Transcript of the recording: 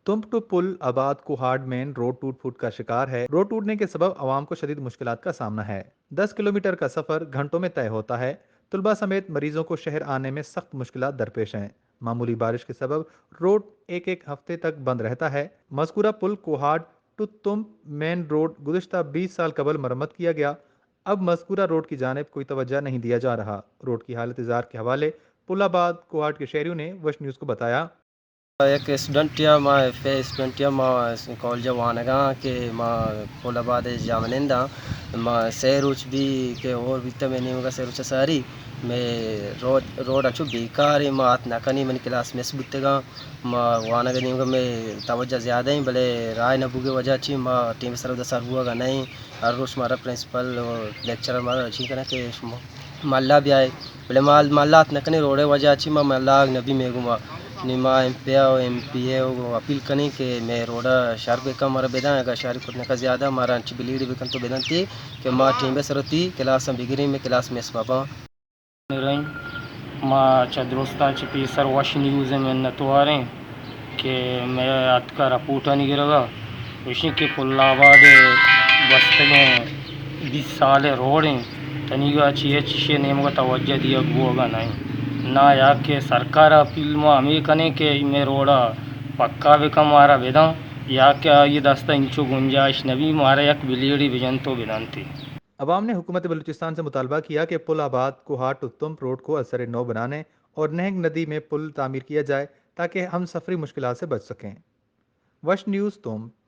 تمپ to pull آباد Kohat main road ٹوٹ پھوٹ کا شکار ہے۔ روڈ ٹوٹنے کے سبب عوام کو شدید مشکلات کا سامنا ہے۔ دس کلومیٹر کا سفر گھنٹوں میں طے ہوتا ہے۔ طلباء سمیت مریضوں کو شہر آنے میں سخت مشکلات درپیش ہیں۔ معمولی بارش کے سبب روڈ ایک ایک ہفتے تک بند رہتا ہے۔ مذکورہ پل کوہاٹ ٹو تمپ مین روڈ گزشتہ بیس سال قبل مرمت کیا گیا۔ اب مذکورہ روڈ کی جانب کوئی توجہ نہیں دیا جا رہا۔ روڈ کی حالت زار کے حوالے پل آباد کوہاٹ کے شہریوں نے وش نیوز کو بتایا۔ یک اسٹوڈنٹ یا ما ایف اے اسٹوڈنٹ یا ما کالج وانگا کہ ما پل آباد جامنند آں۔ ما سہ روچ بھی کہ اور بیتا میں نیمگا سہ روچ ساری میں روڈ، روڈ انچو بیکار ہے، ما آت نہ کنی، منی کلاس مس بوتگاں۔ ما وانگ نیمگا میں توجہ زیادہ ہیں، بلے رائے نہ بوگے وجہ چی ما ٹیم سر دسار بوگا نہیں۔ ہر روچ مارا پرنسپل اور لیکچرر مارا رچی کنا کہ شما ملا بیائے، بلے ما ملات نہ کنی، روڈے وجہ چی ما ملا نبی میگو ما۔ نی ما ایم پی اے و ایم پی اے و اپیل کنی کہ میں روڈا شر بکن مارا بدن، اگر شر کت نکا زیادہ مارا انچی بلیڈ بکن تو بدن تی کہ ما ٹیم سر تی کلاس بگریں، میں کلاس مس مباں۔ رحیم، ما چہ درستاں چہ پیسر وش نیوز ءِ منتوار ایں کہ مئے اتکا رپورٹانی گرگا گوشیں کہ پل آباد ءِ گوستگیں بیست سال ءِ روڈ ایں، تنیگا چہ ہچ ایشی ءِ نیمگا توجہ دیگ بوگا نہ ایں۔ نا یا کہ سرکار ءَ اپیل ما ہمے کنیں کہ مئے روڈا پکا بکن مارا بداں، یا کہ آئی دستا انچو گنجائش نبی مارا یک بلیڈے بجنت و بدنت۔ عوام نے حکومت بلوچستان سے مطالبہ کیا کہ پل آباد کوہاٹ و تمپ روڈ کو از سر نو بنانے اور نہنگ ندی میں پل تعمیر کیا جائے تاکہ ہم سفری مشکلات سے بچ سکیں۔ وش نیوز تمپ۔